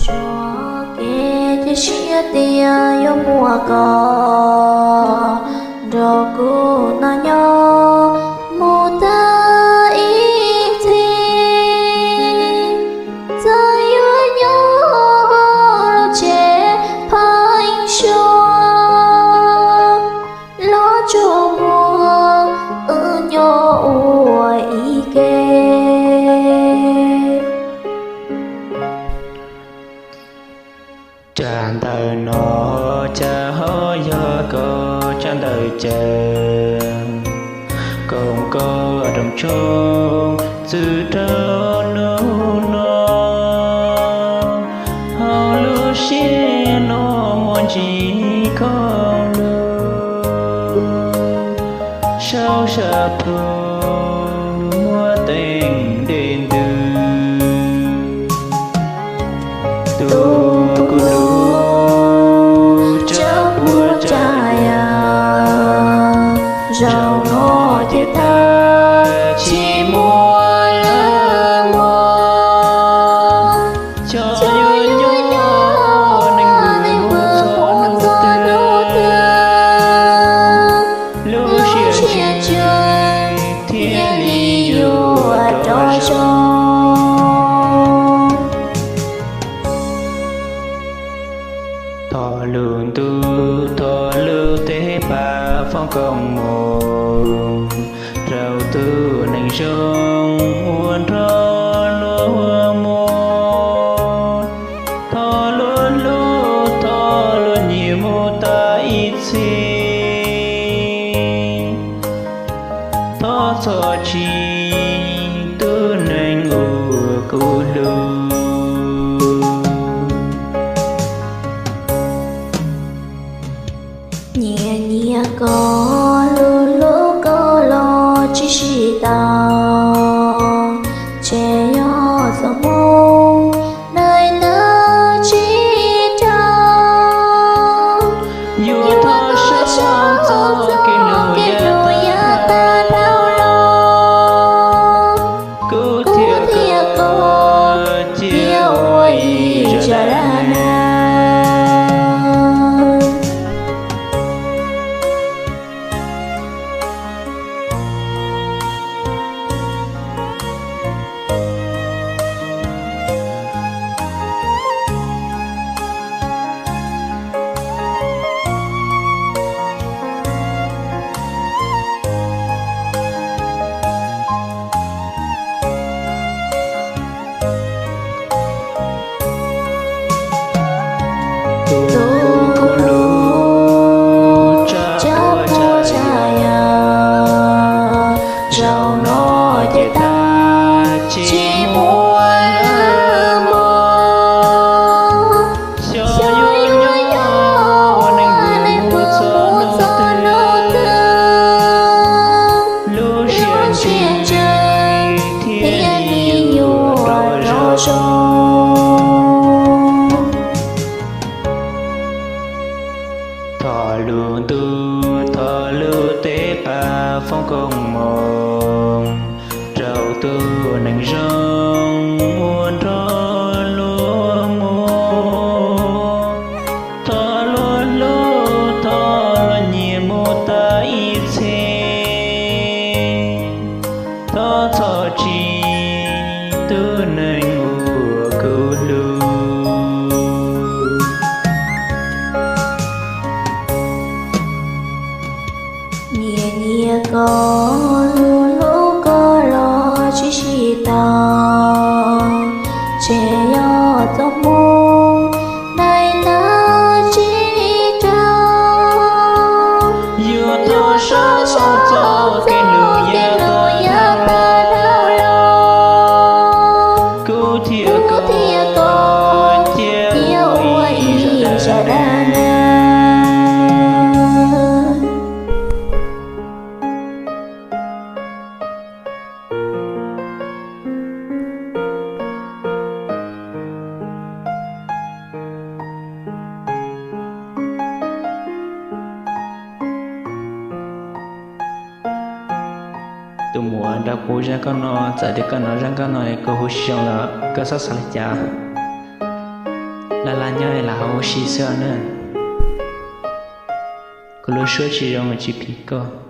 Tsuas kev cia siab tias yuav muaj koj nrog kuv noj nyob mus tag ib txhis. Txawm yuav nyob lub tsev pheeb suab los tsuas muaj wb nyob ua ib ke. Tsab ntawv no cas ho yog koj tsab ntawv cas, koom koj rooj tshoob txwm rau hnub no. Hauv lub siab no muaj ntsis koj lus, saum sab plhu muaj teeb dej ntws. Tus kuv hlub, tsav puas tsav yam, zaum no ces tag tsis muaj lawm mog. Xyov yuav nyob neej vwm mus txog hnub twg, lub siab ntsws thiaj li yuav rov zoo. Thov lub ntuj thov lub teb pab foom koob hmoov rau tus neeg zoo uas nrog luag mus. Thov luag hlub thov luag nyiam mus tag ib txhis. Thov txhob tsim tus neeg uas kuv hlub. Nyiam nyiam koj hlub hlub koj los tsis sib tau, ntshe yog txoj hmoo neej tawm tsis tau. Yuav thov soj txoj kev hlub yav tag dhau los, kuv thiab koj cia ua ib zaj dab neeg. Tus kuv hlub, tsav puas tsav yam, zaum no ces tag tsis muaj lawm mog. Xyov yuav nyob ua neeg vwm mus txog hnub twg, lub siab ntsws thiaj li yuav rov zoo. Thov lub ntuj thov lub teb pab foom koob hmoov rau tus neeg zoo uas nrog luag mus. Thov luag hlub thov luag nyiam mus tag ib txhis. Thov txhob tsim tus neeg uas kuv hlub. Nyiam nyiam koj hlub hlub koj los tsis sib tau, ntshe yog txoj hmoo neej tawm tsis tau. Yuav thov soj txoj kev hlub yav tag dhau los, kuv thiab koj cia ua ib zaj dab neeg. Tus muam nrog kuv zaj nkauj no, txawm tias koj hnov zaj nkauj no koj hu tsis zoo los koj txhob xav li cas. Laj laj nyob es lam ua si xwb os nawb. Kuv lub suab tsis zoo, tsis phim koj.